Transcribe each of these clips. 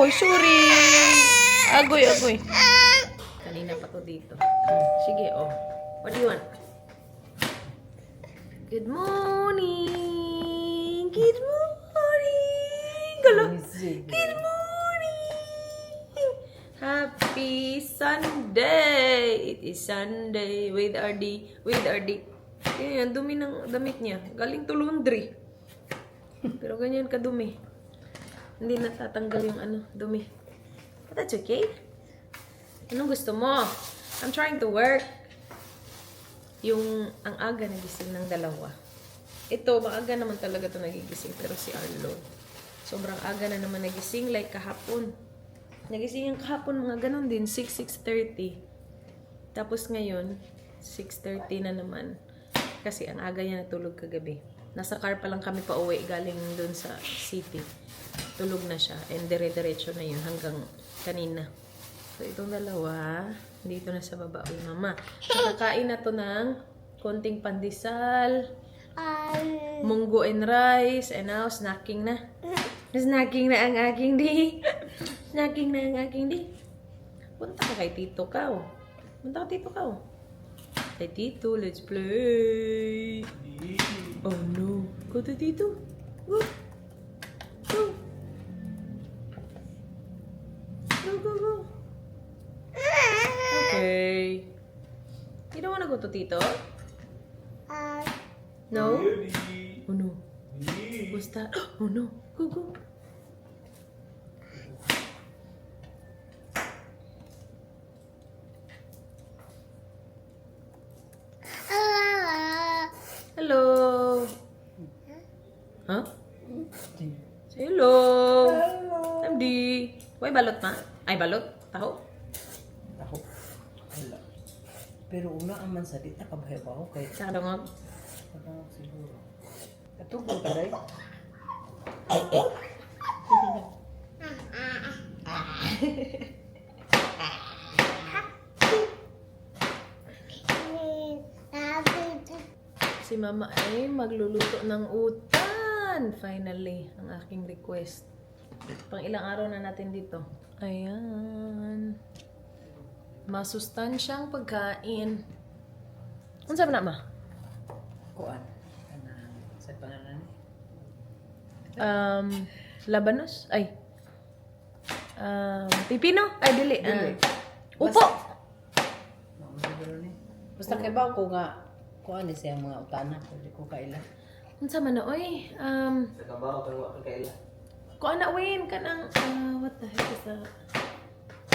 Oh, sorry. Agoy, agoy. Kanina pa to dito. Sige, oh. What do you want? Good morning. Good morning. Galo. Good morning. Happy Sunday. It is Sunday with RD. With RD. Yan, dumi ng damit niya. Galing to laundry. Pero ganyan kadumi. Hindi natatanggal yung dumi. But that's okay. Anong gusto mo? I'm trying to work. Ang aga nagising ng dalawa. Ito, maaga naman talaga ito nagigising. Pero si Arlo, sobrang aga na naman nagising. Like kahapon. Nagising yung kahapon, mga ganun din. 6:30. Tapos ngayon, 6:30 na naman. Kasi ang aga niya natulog kagabi. Nasa car pa lang kami pa uwi galing dun sa city. Tulog na siya. And dire-diretso na yun hanggang kanina. So, itong dalawa, dito na sa baba. Uy, mama. Nakakain na to ng konting pandesal, munggo and rice, and now snacking na. Snacking na ang aking di. Snacking na ang aking di. Punta ka kay Tito Kao. Punta ka Tito Kao. Kay Tito, let's play. Oh no. Go to Tito. Go. Go. Go, go, go. Okay. You don't wanna go to Tito? No? Oh no. What's that? Oh no. Go, go. Hello. Huh? Say hello. MD. Why balot ma? Ay, balot? Taho? Ako. Wala. Pero una ang mansalit na kabahay-baho kay Saka dongog. parang siguro. Katugol ka rin. Si mama ay magluluto ng utan. Finally, ang aking request. Pang ilang araw na natin dito. Ayan. Masustansyang pagkain. Ano sabi na, ma? Kuan. Kanang sa pananan. Labanos? Ay. Pipino? Ay, dili. Dili. Upo! Siguro ni. Basta kay ba ko nga kuan ni siya mga utana ko di ko kaila. Ano sa man na, oy? Sa kabaho, pero wala ka kaila. Kuan na, Win. Kanang, what the heck is that?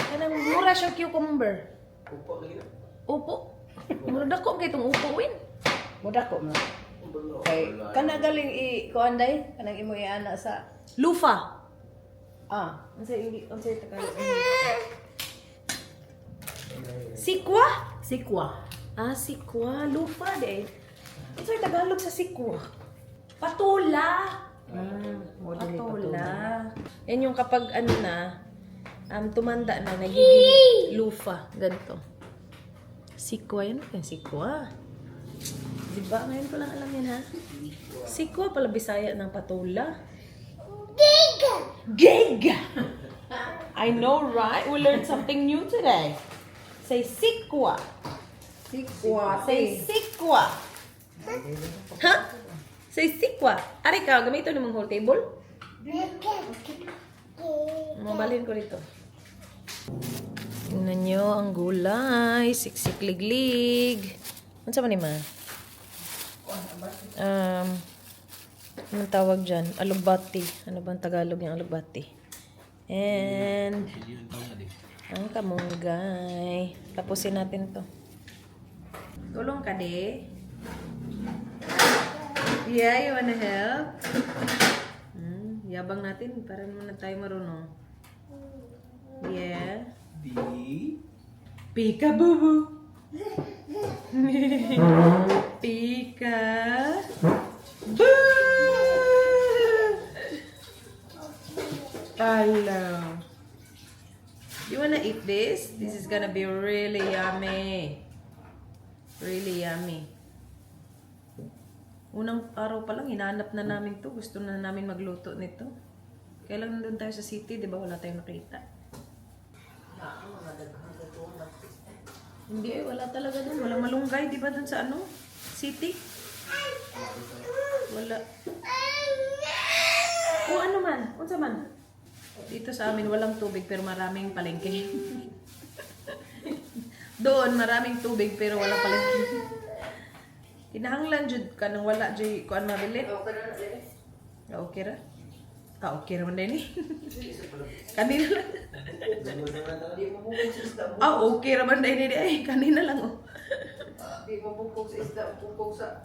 Kanang mura siya cucumber. Upo lagi na. Upo. Mura dako kay itong upo, Win. Muda ko mo. Kay kana galing i kuan day kanang imo iana sa Lufa. ah Ano sa Tagalog? Sikwa? sikwa. Sikwa. Lufa, de. Ano sa Tagalog sa sikwa? Patula. Mo dili Patula. Yan yung kapag tumanda na, nagiging lufa. Ganito. Sikwa yan. Sikwa. Diba? Ngayon ko lang alam yan, ha? Sikwa pala Bisaya ng patula. Giga! Giga! I know, right? We learned something new today. Say sikwa. Sikwa. Say sikwa. Ha? Say sikwa. Ari ka, gamito ng whole table? Mabalhin ko dito. Tingnan nyo ang gulay. Siksik liglig. Ano sa man ma? Anong tawag dyan? Alubati. Ano bang Tagalog yung alubati? And ang kamunggay. Tapusin natin to. Tulong ka, de. Yeah, you wanna help? Yabang natin para naman na tayo marunong. Yeah. Pika bubu. Pika. Boo! Hello. You wanna eat this? This is gonna be really yummy. Really yummy. Unang araw pa lang, hinahanap na namin to. Gusto na namin magluto nito. Kaya lang nandun tayo sa city, di ba? Wala tayong nakita. Hindi wala talaga dun. Walang malunggay, di ba dun sa ano? City? Wala. O ano man? Unsa man? Dito sa amin walang tubig pero maraming palengke. Doon maraming tubig pero walang palengke. Kinahanglan jud ka nang wala jud kuan mabili. Okay ra? Okay ra man din eh. Kanina lang. Okay ra man din eh. Kanina lang oh. Di mo bukog sa isda, bukog sa...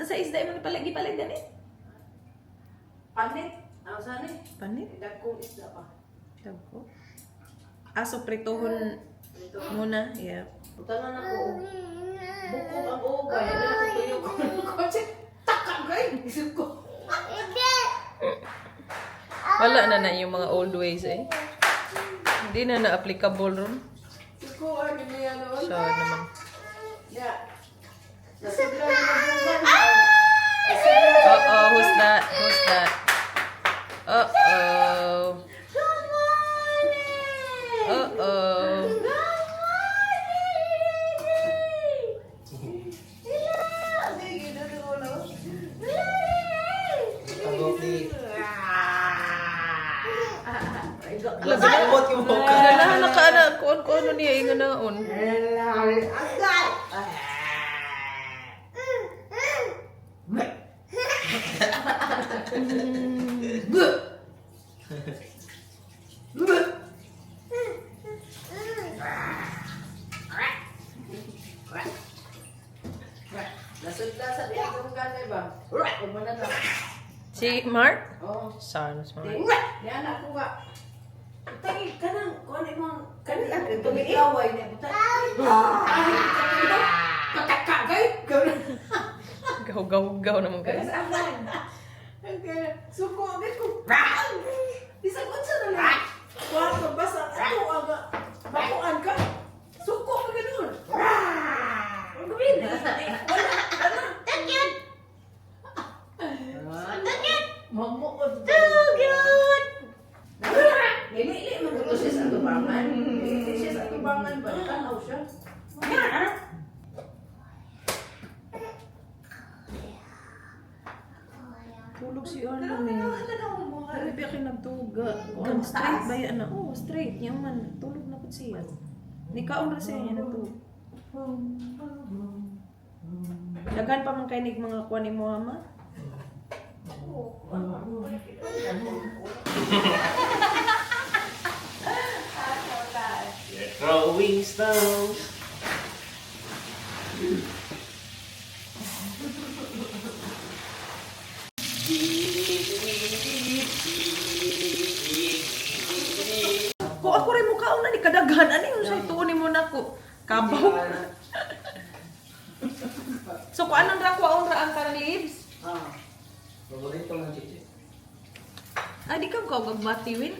Sa isda mo palagi gani? Panit. Ano saan eh? Panit? Dagkong isda pa. Tawag ko. Aso pritohon muna. Yeah. Utangan ako. Bukog ang ugay. Ano ako tuyo ko ng kotse? Takang kay! Isip ko. Wala na yung mga old ways eh. Hindi na na-applicable ron. Isip ko, ay, ganyan naman. So naman. Yeah. Nasigla na bugan. Uh-oh, who's that? Who's that? Uh-oh. Uh-oh. Labot yung mukha. Ganahan na ka na kung ano niya yung naon. Lasad-lasad yung bugan, diba? Kumana na. Si Mark? Oo. Sana smart. Yan ako nga. Tangi ka nang, kung ano yung kanila, tumigaway niya. Kakakagay! Gaw-gaw-gaw naman kayo. Suko agad ko. Isang unsa na lang. Kuha ka basa. Ako aga. Bakuan ka. Suko ka ganun. Ang gawin. Wala. Takyan. Takyan. Mamuod. Takyan. Nilili man ito siya sa tubangan. Nilili siya sa tubangan ba? Tanaw siya. Tulog si Arlo eh. Pero biya kayo nagtuga. Kung straight ba yan na? Oo, straight. Yan man. Tulog na po siya. Ni kaon ra siya niya nagtuga. Daghan pa man kayo nig mga kuha ni Muhammad? You're throwing stones. Kung ako rin mukhaon na ni kadaghan, ano yung sa'yo tuunin mo na ko? Kabaw. So kung anong rakwaon ra ang karang leaves? Paborito ng chichi. Ah, di ka gagbatiwin?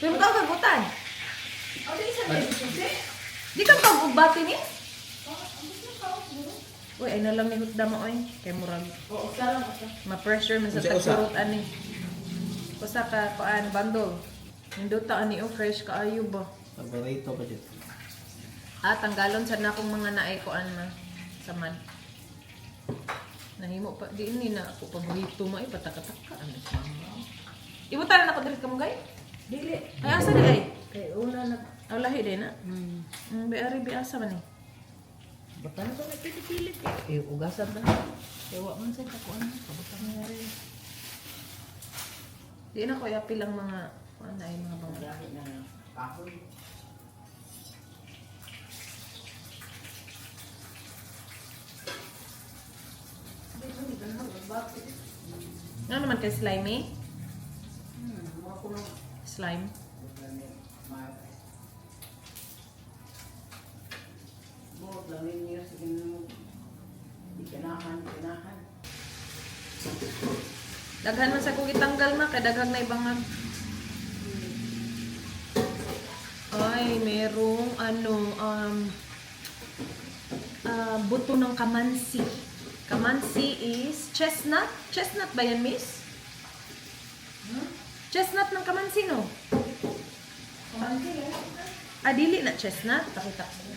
Pero ka gagutan? Di ka gagbati ni? Uy, ay nalang ni hutda mo oy. Kay murag. Oo, sarang ako. Ma-pressure man sa Usa-usa. tagsurot ani. Usa ka kuan bundle. Ninduta ani o fresh kaayo ba? Paborito pa dyan. Ah, tanggalon sad na akong mga naay kuan na sa man. Nahimo pa di ni na ako paborito mo ay patakataka ano sa mama. Ibutan na ako diri ka mong gay? Dili. Ay asa di ay? Kay una na. Aw lahi din na. Beari bi asa man ni. Batan ko nagpipilit eh. Ugasan ba? Ewa man sa takuan. Kabutan niya rin. Di na ko yapil ang mga kuan ay mga bangga. Dahil na kahoy. Ano naman kay slimy? Mga kuno. Slime. Buot lang ninyo sa ikanahan. Daghan man sa kong itanggal na kay daghang na ibangan. Ay, merong buto ng kamansi. Kamansi is chestnut. Chestnut ba yan, miss? Chestnut ng kamansi, no? Ah, dili na chestnut. Pakita ko.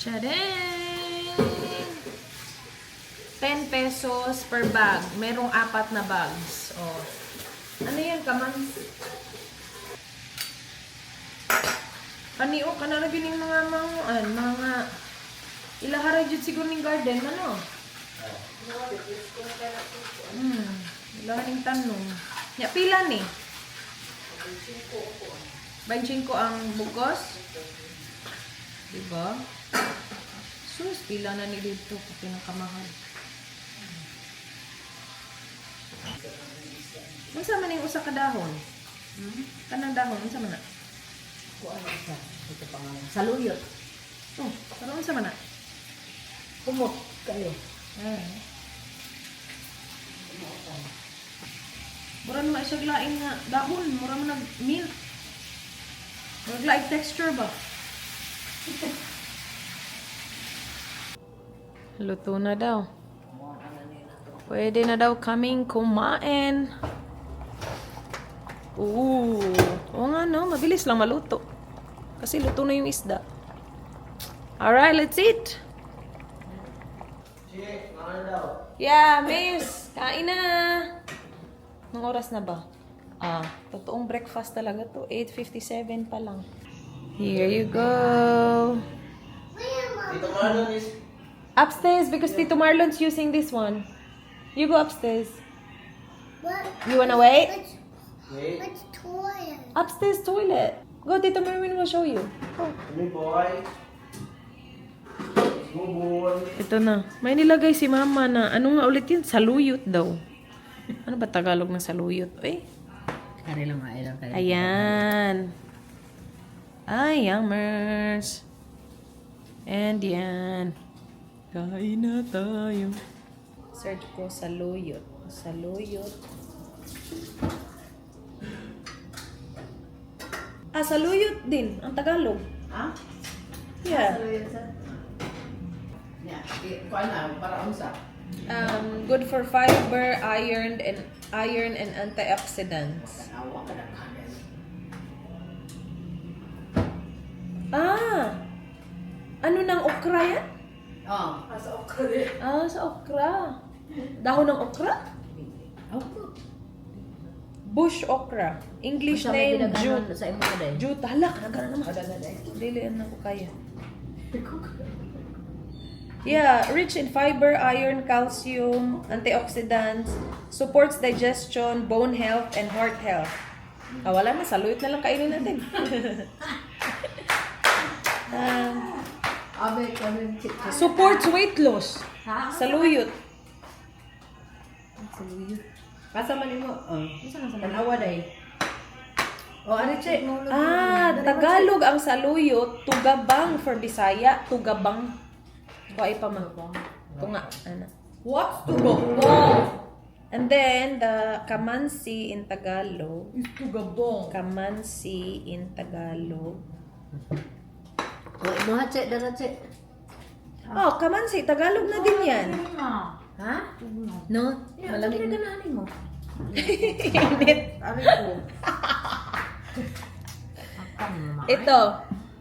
Tadang! 10 pesos per bag. Merong 4 na bags. Oh. Ano yan, kamansi? Kaniyo ka na lagi ng mga ilahara jud siguro ning garden, ano? Ilahan ning tanong. Ya, pila ni? 25 ang bukos. Diba? Sus, pila na ni dito. Pinakamahal. Unsa man ning usa ka dahon? Kanang dahon, unsa man na? Kuan isa. Ito pangalan. Saluyot. Oh, pero unsa man na? Kumot kayo. Mura naman siya laing nga dahon. Mura man nag-milk. Nag-like texture ba? Luto na daw. Pwede na daw kaming kumain. Oo nga no. Mabilis lang maluto. Kasi luto na yung isda. Alright, let's eat. Che, ano daw? Yeah, miss. Kain na. Anong oras na ba? Totoong breakfast talaga to. 8:57 pa lang. Here you go. Dito Marlon is... Upstairs because Tito Marlon's using this one. You go upstairs. What? You wanna wait? Wait. What's toilet? Upstairs toilet. Go, Tito Marlon will show you. Go. Ano boy? Go boy. Ito na. May nilagay si mama na, ano nga ulit yun? Saluyot daw. Ano ba Tagalog ng saluyot? Eh? Kari lang nga ilang kari. Ayan. Ay, yummers. And yan. Kain na tayo. Search ko saluyot. Saluyot. Saluyot din. Ang Tagalog. Ha? Yeah. Saluyot sa. Ya, kuan na para unsa? Good for fiber, iron and antioxidants. Awa ka na kanan. Ano ng okra yan? Asa okra din. Sa okra. Dahon ng okra? Bush okra. English name, jute. Sa imo ka day. Jute, hala, nagkara naman. Dili, ano ko kaya. Yeah, rich in fiber, iron, calcium, antioxidants, supports digestion, bone health, and heart health. Wala na, saluyot na lang kainin natin. Supports weight loss. Saluyot. Saluyot. Pasa man nimo. Tanawa day. Ari che. Tagalog ang saluyot, tugabang for Bisaya, tugabang. Kuha pa man. Tunga, ana. What's to go? And then the kamansi in Tagalog. Tugabong. Kamansi in Tagalog. Imo ha che dara che. Oh, kamansi Tagalog na din yan. Ha? No? Malamig na ganahan mo. Init. Ari ko. Ito,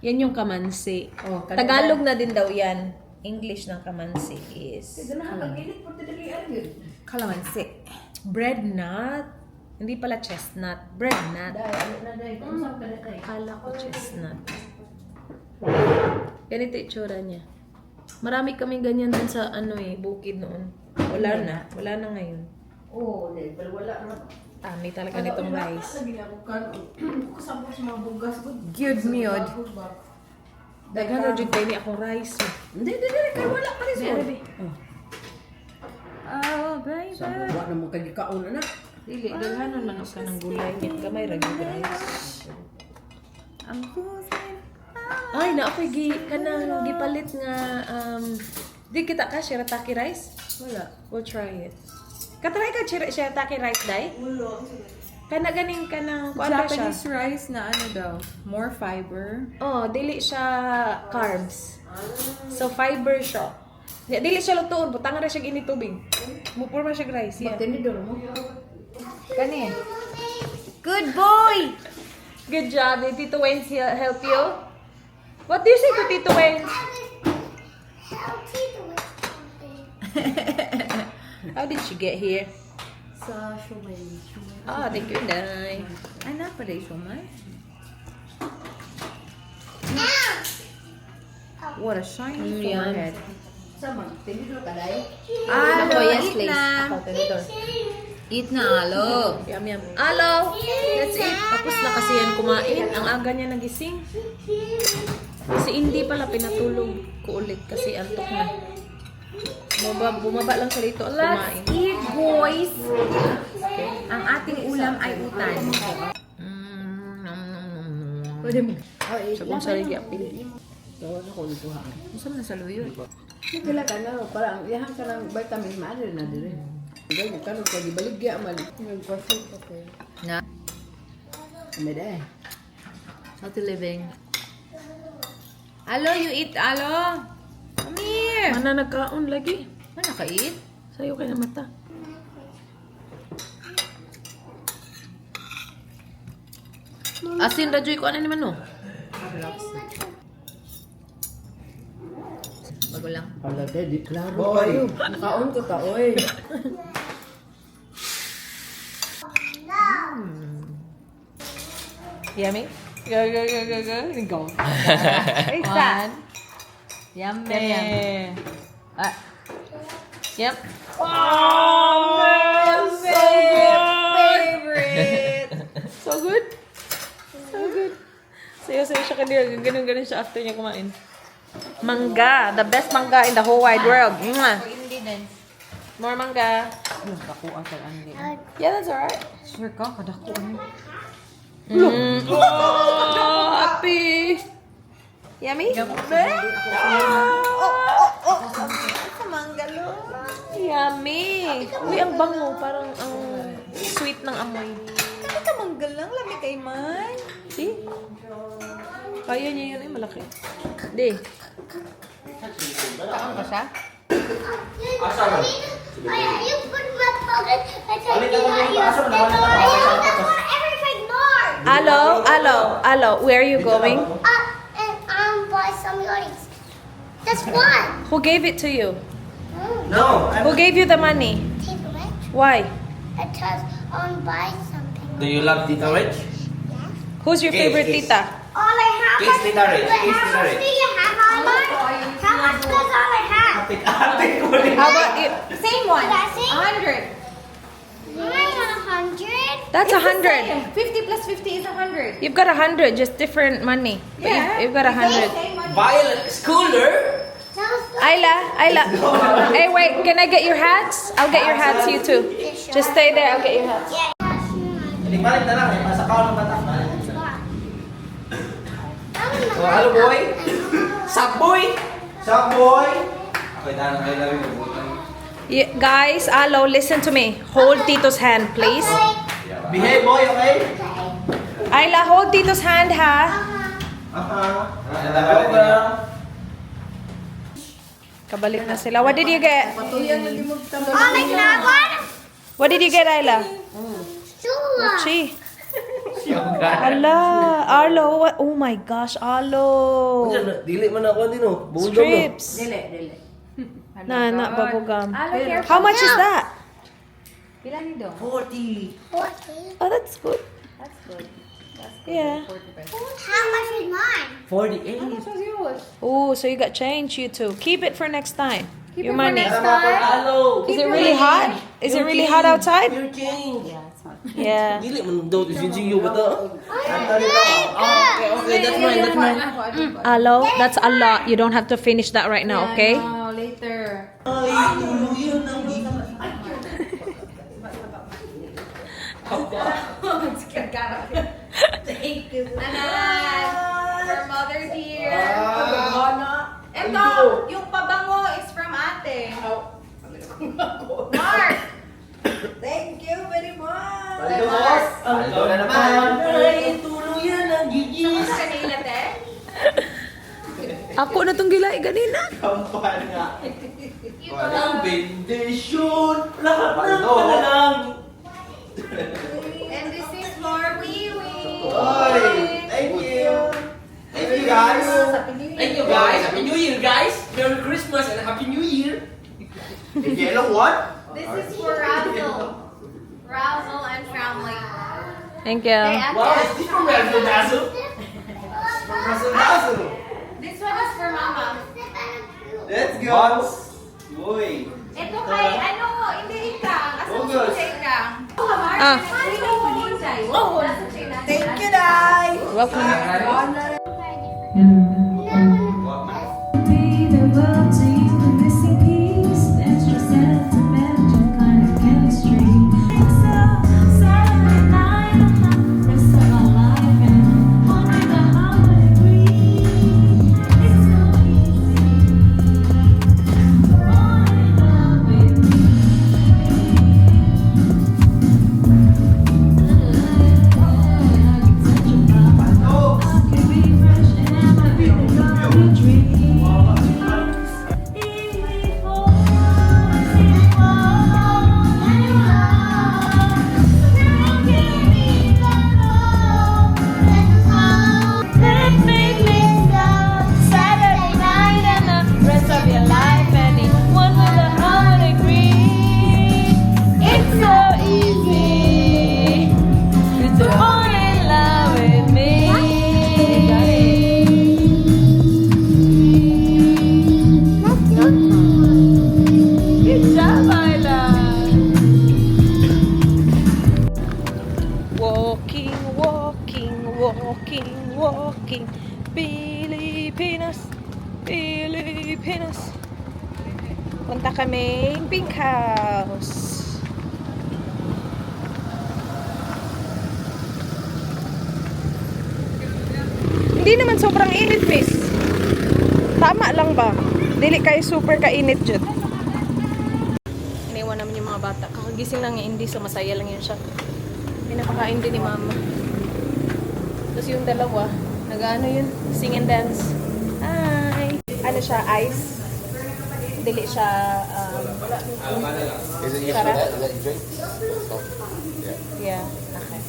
yan yung kamansi. Tagalog na din daw yan. English ng kamansi is Ganahan pag init po tidali ari. kalamansi. Bread nut. Hindi pala chestnut. Bread nut. Dai ano na dai. Unsa ka dai? Akala ko chestnut. Ganito itsura niya. Marami kaming ganyan dun sa bukid noon. Wala na ngayon. Dai pero wala na. May talaga nitong rice. Lagi ako kan. Kasabot sa mga bugas ko. Gyud miod. Daghan na jud kay ni akong rice. Hindi kay wala pa rin. Meron baby. Sa buwa na mo kay kaon na. Dili, daghanon man ka ng gulay. Gamay ra gyud rice. Ay, na ako'y kanang gipalit nga di kita ka shirataki rice? Wala. We'll try it. Katry ka shirataki rice, dai? Ulo. Kana ganing ka ng kuan siya. Japanese rice na ano daw, more fiber. Oh, dili siya carbs. So fiber siya. Dili siya lutuon, butangan ra siya ini tubig. Mupurma siya rice. Yeah. Tinidor mo. Kani. Good boy! Good job. Did Tito Wayne help you? What do you say to Tito Wayne? Healthy to it something. How did she get here? Sa shumay. Ah, thank you, Nay. Ano pala yung shumay? What a shiny Yan. forehead. Ah, Ako, yes, eat please. na. Ako, tinidor. Eat na, alo. Yum, yum. Alo! That's it. Tapos na kasi yan kumain. Ang aga niya nagising. Kasi hindi pala pinatulog ko ulit kasi antok na. Bumaba lang siya dito at kumain. Let's eat, boys! Ang ating ulam ay utan. Pwede mo. Sa kung sarili apil. Gusto mo na sa luyo. Kila ka na, parang yahan ka ng vitamin maaari na dire. Ganyan ka nung kaya baligya mali. Nagpasok ka ko. Na? Meda eh. Healthy living. Alo, you eat, alo. Come here. Mana nagkaon lagi? Ano ka eat? Sayo kay na mata. Asin ra joy ko ano naman no? Bago lang. Hala kaya di klaro Boy. kayo. Nakaon ko ta, oy. Yummy? Go, go, go, go, go. Go. It's that. Yum, yum, yum. Ah, Yep. favorite. So good. So good. Sayo-sayo siya kanila. Ganun-ganun siya after niya kumain. Mangga. The best mangga in the whole wide world. Mwah. Ingredients. More mangga. Ako asal ang Yeah, that's alright. Sure ka, kadako ano. Oh, happy. Yummy? Yummy. Uy, ang bango. Parang ang sweet ng amoy. Ano ka manggalang? Lami kay man. See? Kaya niya yun eh, malaki. Di. Saan ka siya? Asa ba? You put my phone. I tell Alin you ako how yung you paasa mo naman I na don't want everything more. Alo, alo, alo. Where are you going? And buy some yours. That's one. Who gave it to you? No. Who gave you the money? Take away. Why? Because buy something. Do you love Tita Rich? Who's your Kiss, favorite kiss. tita? All I have Kiss is. Tita Rich. Wait, Kiss how Tita much Rich. do you have, Alma? How much does all I have? Atik ko rin. How about you? Same one. That's it? 100. Mine 100. That's 100. 50 plus 50 is 100. You've got 100, just different money. But you've got 100. Violet Schooler? Ayla. Hey, wait, can I get your hats? I'll get your hats, you too. Just stay there, I'll get your hats. Yeah. Hindi balik na lang. May masakaw ng batak. Oh, hello boy. Sup boy? Sup boy? Okay, dahil kayo na rin. Yeah, guys, alo, listen to me. Hold Tito's hand, please. Behave boy, okay? Ayla, hold Tito's hand, ha? Kabalik na sila. What did you get? Oh, like that one? What did you get, Ayla? Sure. Chi. Ala, Arlo, what? Oh my gosh, Arlo. Dili man ako din oh. Strips. Dili. Na, bubblegum. Alo, careful. How much is that? Pila ni do? 40. 40. Oh, that's good. That's good. Yeah. 40 pesos. How much is mine? 48. How much was yours? Oh, so you got change, you two. Keep it for next time. Keep Your it for money. next time. Hello. Is it really hot? Is it really hot outside? Your change. Yeah, it's hot. Yeah. Dili man daw si ba to? Good. Okay, that's mine. Alo, that's a lot. You don't have to finish that right now, okay? No, later. Ay, tuluyan ng Thank you. Nanan! Your mother dear. Ito, yung pabango is from ate. Mark! Thank you very much. Balik mo, boss. Aldo na naman. Ay, tuluyan ang gigis. Kanila, te? Ako na tong gilay ganina. Kampal nga. Ang bendisyon. Lahat ng Aldo. panalangin. And this is for Wiwi. Oy, thank you. Thank you guys. Thank you guys. Happy New Year guys. Merry Christmas and Happy New Year. The yellow one? This is for Razzle. Razzle and family. Thank you. Wow, is this from Razzle Dazzle? From Razzle Dazzle. This one is for Mama. Let's go. Uy. Ito kay, ano, hindi ikang. Asan August. siya ikang? Ah. Thank you, Dai. Welcome. Walking, walking, walking, walking. Pilipinas, Pilipinas. Punta kami Pink House. Hindi naman sobrang init, miss. Tama lang ba? Dili kayo super kainit dyan. Iniwan naman yung mga bata. Kakagising lang yung Indy, so masaya lang yun siya. Pinapakain din ni mama. Tapos yung dalawa, nag-ano yun? Sing and dance. Hi! Ano siya? Ice? Dili siya, Is it used for that? Is that you drink? yeah. Okay.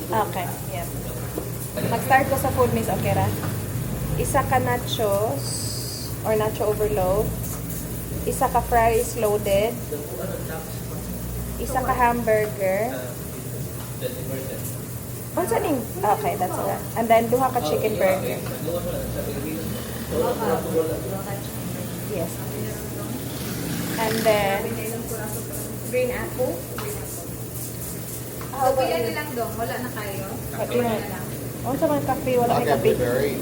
Okay, yeah. Mag-start ko sa food, miss. Okay ra? Isa ka nachos or nacho overload. Isa ka fries loaded. Isa ka hamburger. Unsa ning? Okay, that's alright. And then duha ka chicken burger. Yes. And then green apple. So, pila nilang dong? Wala na kayo? Kape na. Unsa man kape? Wala I'll may get kape. blueberry.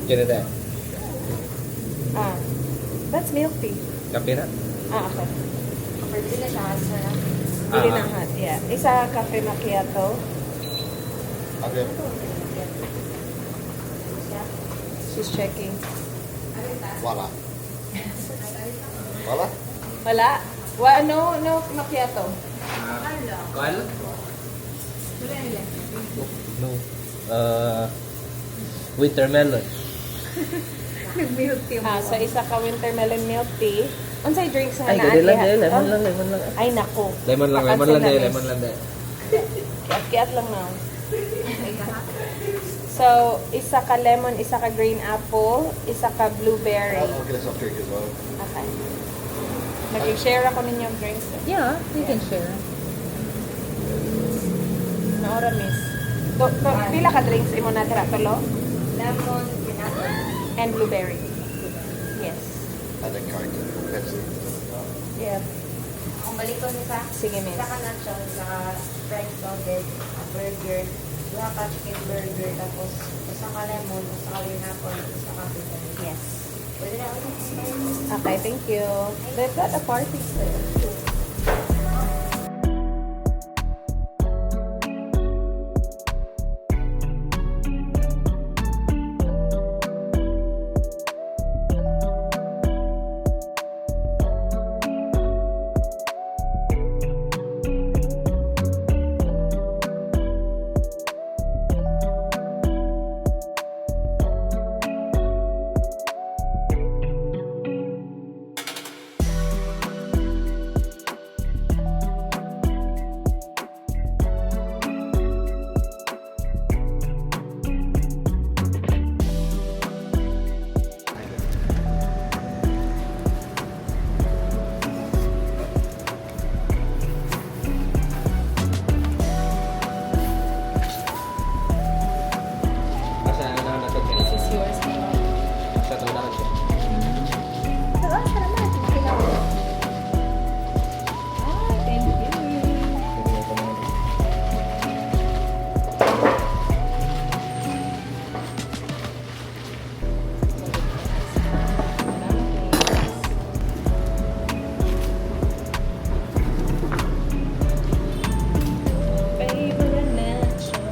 Get it there. Ah. That's milk tea. Kape na? Ah, okay. Pwede na siya. Sarap. Bili na hot. Yeah. Isa cafe macchiato. I'll get She's checking. voila. Voila? Wala? No macchiato. Kual? No. Wintermelon. Milk tea. Ah, so isa ka winter melon milk tea. Unsay drinks na Ay, na gadi lang dahil. Lemon lang, lemon lang. Ay nako. Lemon lang dahil, lemon lang dahil. Kiat lang na. So, isa ka lemon, isa ka green apple, isa ka blueberry. I'll get a soft drink as well. Okay. Nag-share ako ninyong drinks. Yeah, you can share. Naora, miss. Pila ka drinks imo na tira tulo? Lemon, pineapple. And blueberry. Yes. And then Coke or Pepsi. Yeah. Kung balik ko sa Sige, miss. isa ka nachos, sa fries loaded, a burger, duha ka chicken burger, tapos isa ka lemon, isa ka pineapple, isa ka pineapple. Yes. Pwede na ulit. Okay, thank you. They've got a party there. yours. Sa tuna ka siya. Thank you. Favorite natural.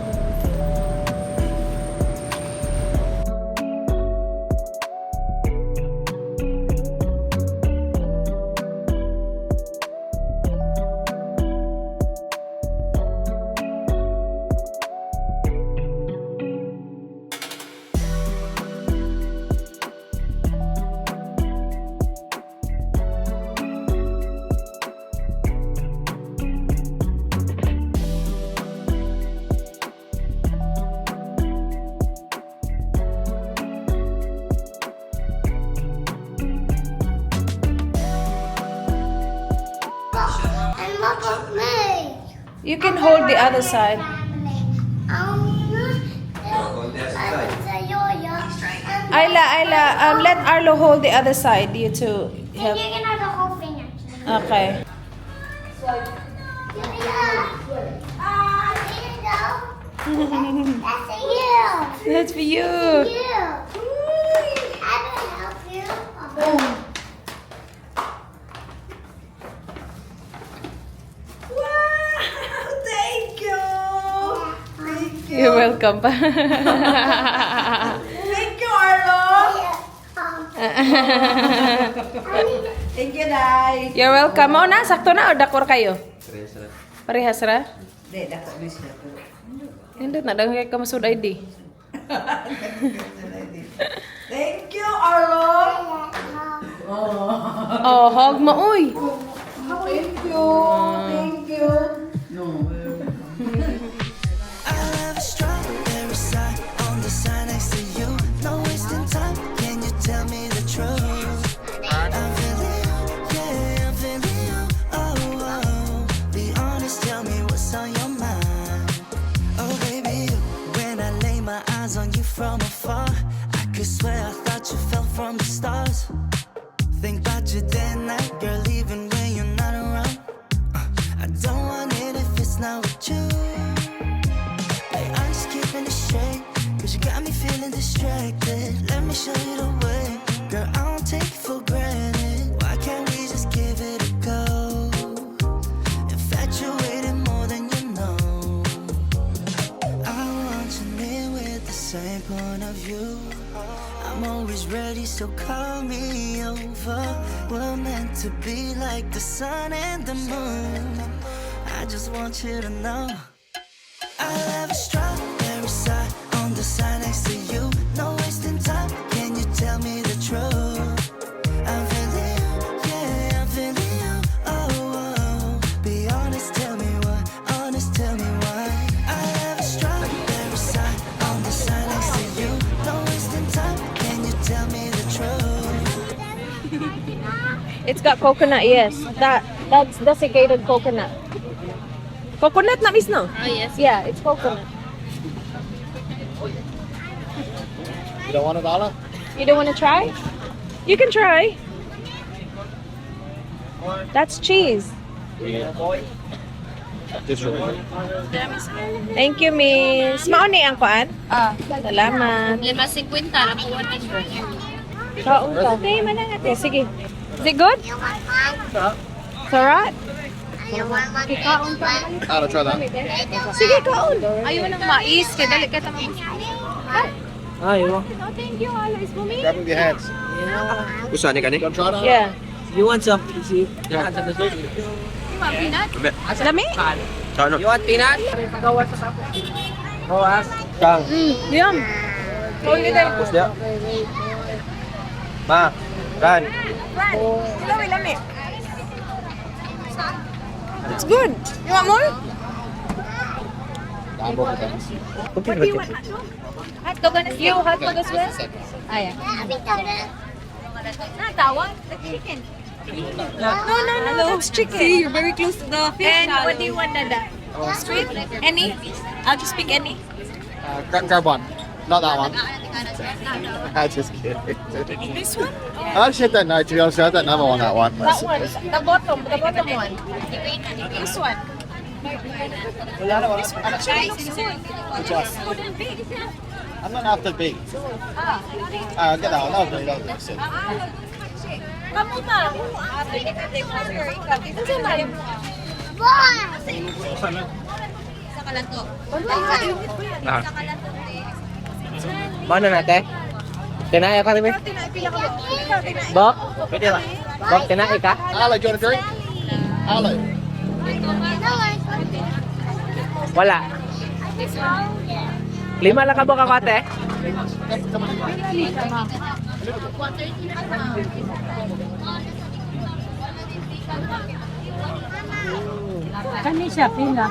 And look at me. You can hold the other side. Ayla, let Arlo hold the other side. You two You help. can have the whole thing actually. Okay. Here you go. That's for you. That's for you. You. I will help you. Wow! Thank you! Thank you! You're welcome. Thank you, Arlo! Thank you, Day! You're welcome. Mo na, sakto na o dakor kayo? Parehas na. Parehas ra? Hindi, dako na siya. Hindi na daw kay kamasud ID. Thank you, Arlo! Oh, hug mo uy. Thank you! Thank you! I love a strawberry side on the side next to you. No wasting time. Can you tell me the truth? I'm feeling you, yeah, I'm feeling you. Oh, oh. Be honest, tell me what's on your mind. Oh, baby, when I lay my eyes on you from afar, I could swear I thought you fell from the stars. Think about you day and night, girl, even when you're not around. I don't want it if it's not with you. Hey, I'm just keeping it straight, cause you got me feeling distracted. Let me show you the way. Girl, I don't take it for granted. Why can't we just give it a go? Infatuated more than you know. I want you near with the same point of view. I'm always ready, so call me over. We're meant to be like the sun and the moon. I just want you to know I love a strawberry side on the side next to you. No wasting time, can you tell me the truth? I'm feeling you, yeah, I'm feeling you. Oh, oh. Be honest, tell me why. Honest, tell me why. I love a strawberry side on the side next to you. No wasting time, can you tell me the truth? It's got coconut, yes. That's desiccated coconut. Coconut na miss no? Oh, yes. Yeah, it's coconut. You don't want a dollar? You don't want to try? You can try. That's cheese. This one. Thank you, miss. Mauni ang kuan? Salamat. 5.50 na po 100. Kaon ka. Okay, sige. Is it good? You want one? It's alright? You want one? I'll try that. Sige, kaon. Ayaw ng mais, kaya dali ka tama. Ayaw. Grab with your hands. Gusto ni kani? You want to try that? Yeah. You want some? See? Lami? Ano? You want peanut? Kawas. Kang. Yum. Gusto niya? Ma. Ran. Lami. It's good. You want more? What do you want? Hot dog na you hot dog as well? Ayan. The chicken. No, it's chicken. See, you're very close to the fish. And what do you want, Dada? Squid? Any? I'll just pick any. Grab one. Not that one. I'm just kidding. This one? I actually don't know, to be honest. I don't know on that one. That one. The bottom one. This one. I'm not after big. Get that one. That'll do. Kamu na. Mana nate? Tinaya ka rin. Bok? Pwede ba? Bok, tinaya ka? Arlo, do you want a drink? Arlo. Wala. 5 lang ka bok ako ate? Kani siya, pila.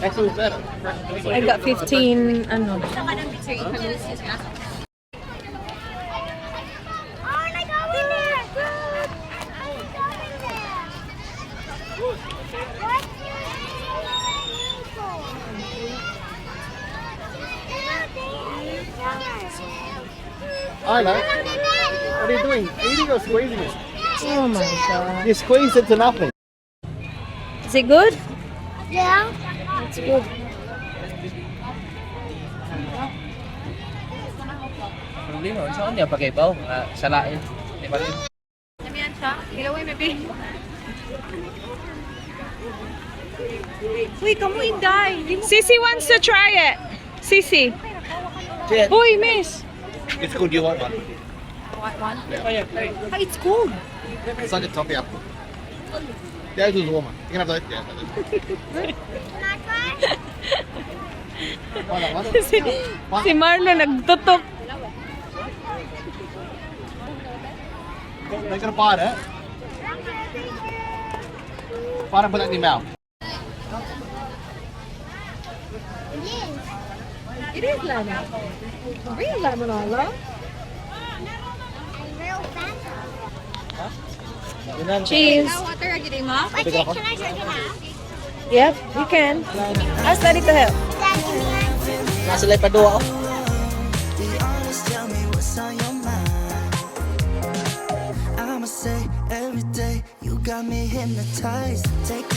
Next one's better. I got 15, ano. Arlo, what are you doing? Eating or squeezing it? Oh my God. You squeezed it to nothing. Is it good? Yeah. It's good. Problema, saan niya pag-ibaw? Salain. Di ba rin? Sissy wants to try it. Sissy. Uy, miss. It's good, you want one? It's good. It's like a toffee apple. Yeah, it was warmer. You can have that. Yeah. Why not one? Si Marlo nagtutok. They're gonna bite it. Bite and put that in your mouth. It is lemon. Real lemon, Arlo. Real fat. Cheese. Water, can I drink it now? Yep, you can. Ask Daddy to help. Dad, give me one. Nasa lay pa duwa ako. Be honest, tell me what's on your mind. I'ma say every day you got me hypnotized. Take